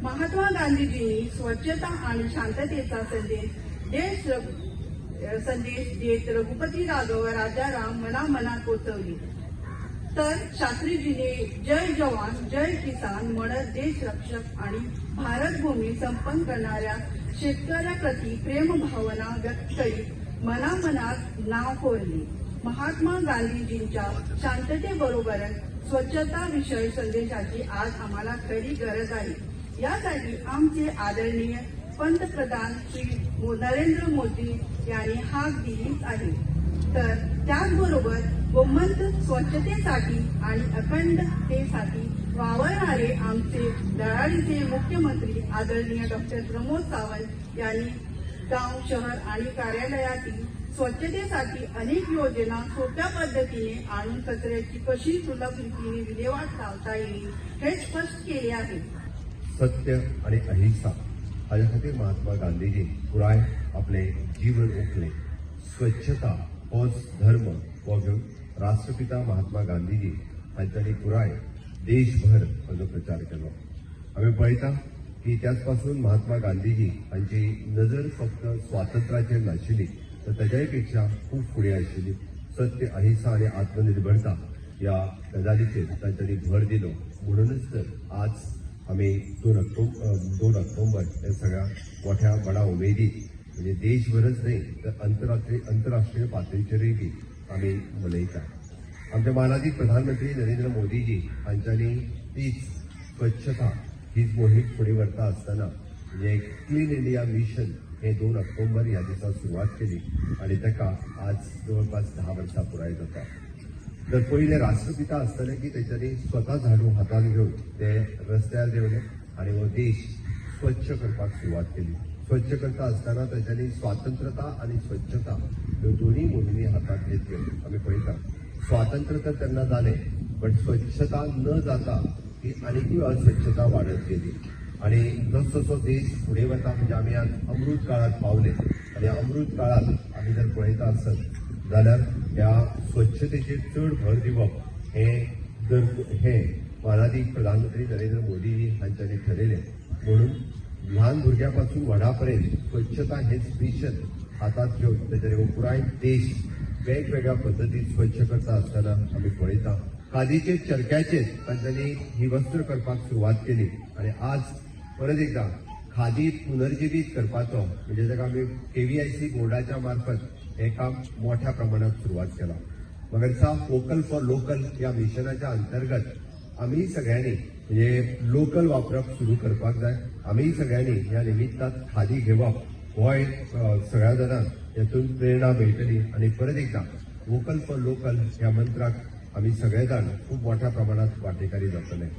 महात्मा गांधीजींनी स्वच्छता आणि शांततेचा संदेश देश संदेश देत रघुपती राघव राजाराम मनामनात पोचवली, तर शास्त्रीजीने जय जवान जय किसान म्हणत देशरक्षक आणि भारतभूमी संपन्न करणाऱ्या शेतकऱ्याप्रती प्रेमभावना व्यक्त करीत मनामनात नाव कोरले. महात्मा गांधीजींच्या शांततेबरोबरच स्वच्छताविषयक संदेशाची आज आम्हाला खरी गरज आहे. यासाठी आमचे आदरणीय पंतप्रधान श्री नरेंद्र मोदी यांनी हाक दिलीच आहे, तर त्याचबरोबर गोमंत स्वच्छतेसाठी आणि अखंडतेसाठी वावरणारे आमचे धडाडीचे मुख्यमंत्री आदरणीय डॉक्टर प्रमोद सावंत यांनी गाव, शहर आणि कार्यालयातील स्वच्छतेसाठी अनेक योजना सोप्या पद्धतीने आणून कचऱ्याची कशी सुलभ रीतीने विल्हेवाट लावता येईल हे स्पष्ट केले आहे. सत्य आणि अहिंसा हाज्या खातीर महात्मा गांधीजी पुराय आपले जीवन ओंपलें. स्वच्छता होच धर्म हो घेवन राष्ट्रपिता महात्मा गांधीजी हांच्यांनी पुराय देशभर हाजो प्रचार केलो. आमी पळयता की त्याच पासून महात्मा गांधीजी हांची नजर फक्त स्वातंत्र्याचेर नाशिल्ली, तर ताज्याय पेक्षा खूब फुडें आशिल्ली. सत्य, अहिंसा आनी आत्मनिर्भरता ह्या गजालीचेर तांच्यांनी भर दिलो. म्हणूनच तर आज आमी 2 ऑक्टोबर हे सगळ्या मोठ्या बडा उमेदीत, म्हणजे देशभरच न्हय तर अंतरराष्ट्रीय आंतरराष्ट्रीय पातळीचेरूय बी आमी मनयता. आमचे मानादीक प्रधानमंत्री नरेंद्र मोदीजी हांच्यांनी तीच स्वच्छता हीच मोहीम फुडें व्हरता आसतना, म्हणजे क्लीन इंडिया मिशन हे 2 ऑक्टोबर ह्या दिसा सुरवात केली आनी ताका आज जवळपास 10 वर्सां पुराय जाता. जर पयले राष्ट्रपिता आसतले की तेच्यांनी स्वता झाडू हातान घेवन ते रस्त्यार देंवले आनी हो देश स्वच्छ करपाक सुरवात केली. स्वच्छ करता आसतना तांच्यांनी स्वातंत्रता आनी स्वच्छता ह्यो दोन्ही मोहिमी हातात घेतल्यो. आमी पळयता, स्वातंत्र्य तर तेन्ना जालें, बट स्वच्छता न जाता ती आनीकूय अस्वच्छता वाडत गेली. आनी जसो जसो देश फुडें वता, म्हणजे आमी आज अमृत काळात पावले आनी अमृत काळात आमी जर पळयता आसत जाल्यार ह्या स्वच्छतेचेर चड भर दिवप हें जर हें मानादीक प्रधानमंत्री नरेंद्र मोदी हांच्यांनी ठरयलें. म्हणून ल्हान भुरग्या पासून व्हडा पर्यंत स्वच्छता हेच मिशन हातात घेवन तेजेर हो पुराय देश वेगवेगळ्या पद्दतीन स्वच्छ करता आसतना आमी पळयता. खादीचेर, चरख्याचेर तांच्यांनी ही वस्त्र करपाक सुरवात केली आनी आज परत एकदा खादी पुनर्जिवीत करपाचो, म्हणजे ताका आमी केव्हीआयसी बोर्डाच्या मार्फत हें काम मोठ्या प्रमाणात सुरवात केलां. मगरचा वोकल फॉर लोकल ह्या मिशनाच्या अंतर्गत आमी सगळ्यांनी म्हणजे लोकल वापरप सुरू करपाक जाय. आमी सगळ्यांनी ह्या निमित्तान खादी घेवप होय सगळ्या जाणांक हेतून प्रेरणा मेळटली आनी परत एकदा वोकल फॉर लोकल ह्या मंत्राक आमी सगळे जाण खूब मोठ्या प्रमाणात वांटेकारी जातले.